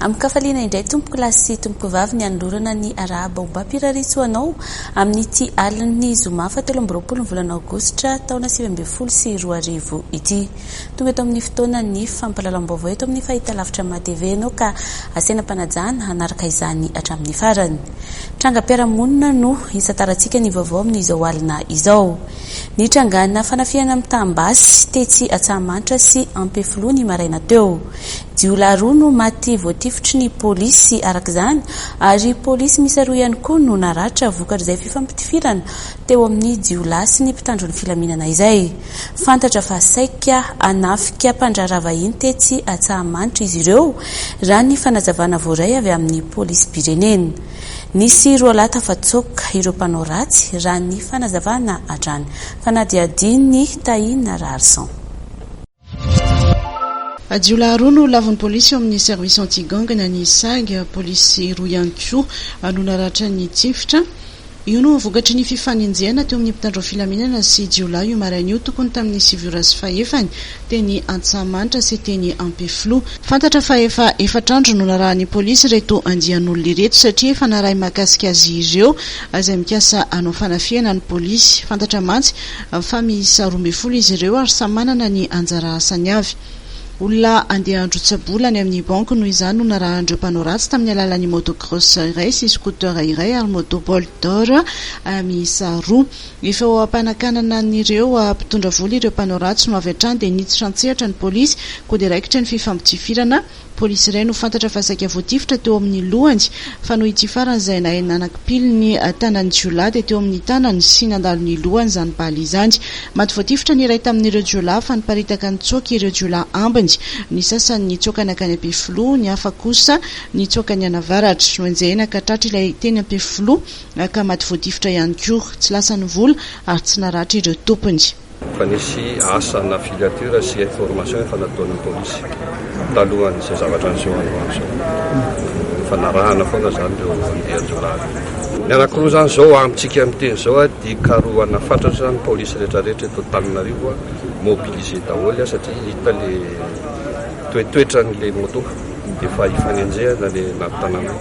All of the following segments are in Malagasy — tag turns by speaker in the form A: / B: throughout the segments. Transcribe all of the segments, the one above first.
A: Amin-kafaliana indray tompoko lahy sy tompoko vavy ny hanolorana ny arahaba ombam-pirariantsoa anao amin'ity alin'ny zoma faha 23 ny volana aogositra taona 2019 ity. Tonga eto amin'ny fotoanan'ny fampahalalam-baovao eto amin'ny fahitalavitra MATV ianao ka asaina am-panajana hanaraka izany hatramin'ny farany. Trangam-piarahamonina no hisantarantsika ny vaovao amin'izao alina izao. Nitrangana fanafihana mitam-basy tetsy Antsahamanitra sy Ampefiloha ny maraina teo. Jiolahy roa no maty voatifitry ny polisy araka izany ary polisy miisa roa ihany koa no naratra vokatr'izay fifampitifirana teo amin'ny jiolahy sy ny mpitandro ny filaminana izay. Fantatra fa saika hanafika mpandraharaha vahiny tetsy Antsahamanitra izy ireo raha ny fanazavana voaray avy amin'ny polisim-pirenena. Nisy roalahy tafatsoaka ireo mpanao ratsy raha ny fanazavana hatrany. Fanadihadian'i Tahina Raharison.
B: Jiolahy roa no lavon'ny polisy eo amin'ny service anti-gang na ny SAG. Polisy roa ihany koa no naratran'ny tifitra. Io no vokatry ny fifanenjehana teo amin'ny mpitandro filaminana sy jiolahy io maraina io tokony tamin'ny sivy ora sy fahefany teny Antsahamanitra sy teny Ampefiloha. Fantatra fa efa efatra andro no narahan'ny polisy ireto andian'olona ireto satria efa narahi-mahakasika azy ireo izay mikasa hanao fanafihana ny polisy. Fantatra mantsy fa miisa 12 izy ireo ary samy manana ny anjara asany avy. Olona handeha handrotsa-bola any amin'ny banky noho izany no narahan'ireo mpanao ratsy tamin'ny alalan'ny moto cross iray sy scooter iray ary moto bol d'or miisa roa. Efa eo am-panakanana an'ireo mpitondra vola ireo mpanao ratsy no avy hatrany dia niditra an-tsehatra ny polisy koa dia raikitra ny fifampitifirana Polisy iray no fantatra fa saika voatifitra teo amin'ny lohany fa noho ity farany izay nahay nanakipily ny tanan'ny jiolahy dia teo amin'ny tanany sy nandalo ny lohany izany bala izany. Maty voatifitra ny iray tamin'ireo jiolahy fa niparitaka nitsoaka ireo jiolahy ambiny. Ny sasany nitsoaka nankany Ampefiloha, ny hafa kosa nitsoaka nianavaratra. Nohenjehina ka tratra ilay teny Ampefiloha ka maty voatifitra ihany koa. Tsy lasa ny vola ary tsy naratra ireo tompony.
C: Efa nisy asa na filature sy information efa nataon'ny polisy talohan'izay zavatra niseho androany izao. Efa narahana foana izany ireo andian-jiolahy ireo. Ny anankiroa izany izao amintsika miteny izao dia karohana fatratra ny polisy rehetrarehetra eto Antananarivo, mobiliser daholo satria hita le toetoetran'ilay moto dia efa hifanenjehana le anaty tanàna.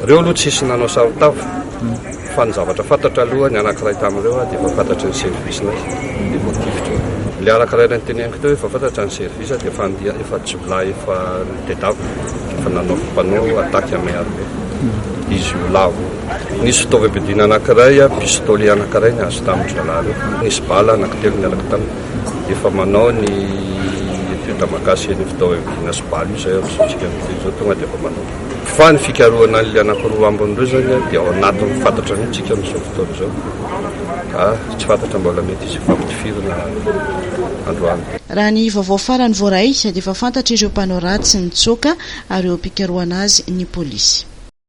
C: Ireo aloha tsisy nanao saron-tava. Fa ny zavatra fantatra aloha, ny anankiray tamin'ireo dia efa fantatry ny service-nay, dia voatifitra io. Ilay anankiray ilay noteneniko teo efa fantatra ny service dia efa andia, efa jiolahy efa nitedavina, efa nanao mpanao attaque à main armée. Izy io lavo io. Nisy fitaovam-piadiana anankiray, pistolet anankiray ny azo tamin-dry zalahy ireo. Nisy bala anankitelo niaraka taminy. Efa manao ny étude mahakasika an'io fitaovam-piadiana sy bala io izay amin'izao tsika miteny izao, tonga dia efa manao. Fa ny fikarohana an'ilay anankiroa ambiny ireo izany dia ao anatin'ny fantatra mihitsy isika amin'izao fotoana izao ka tsy fantatra mbola mety hisy fifampitifirana androany.
B: Raha ny vaovao farany voaray dia efa fantatr'ireo mpanao ratsy nitsoaka ary eo am-pikarohana azy ny polisy.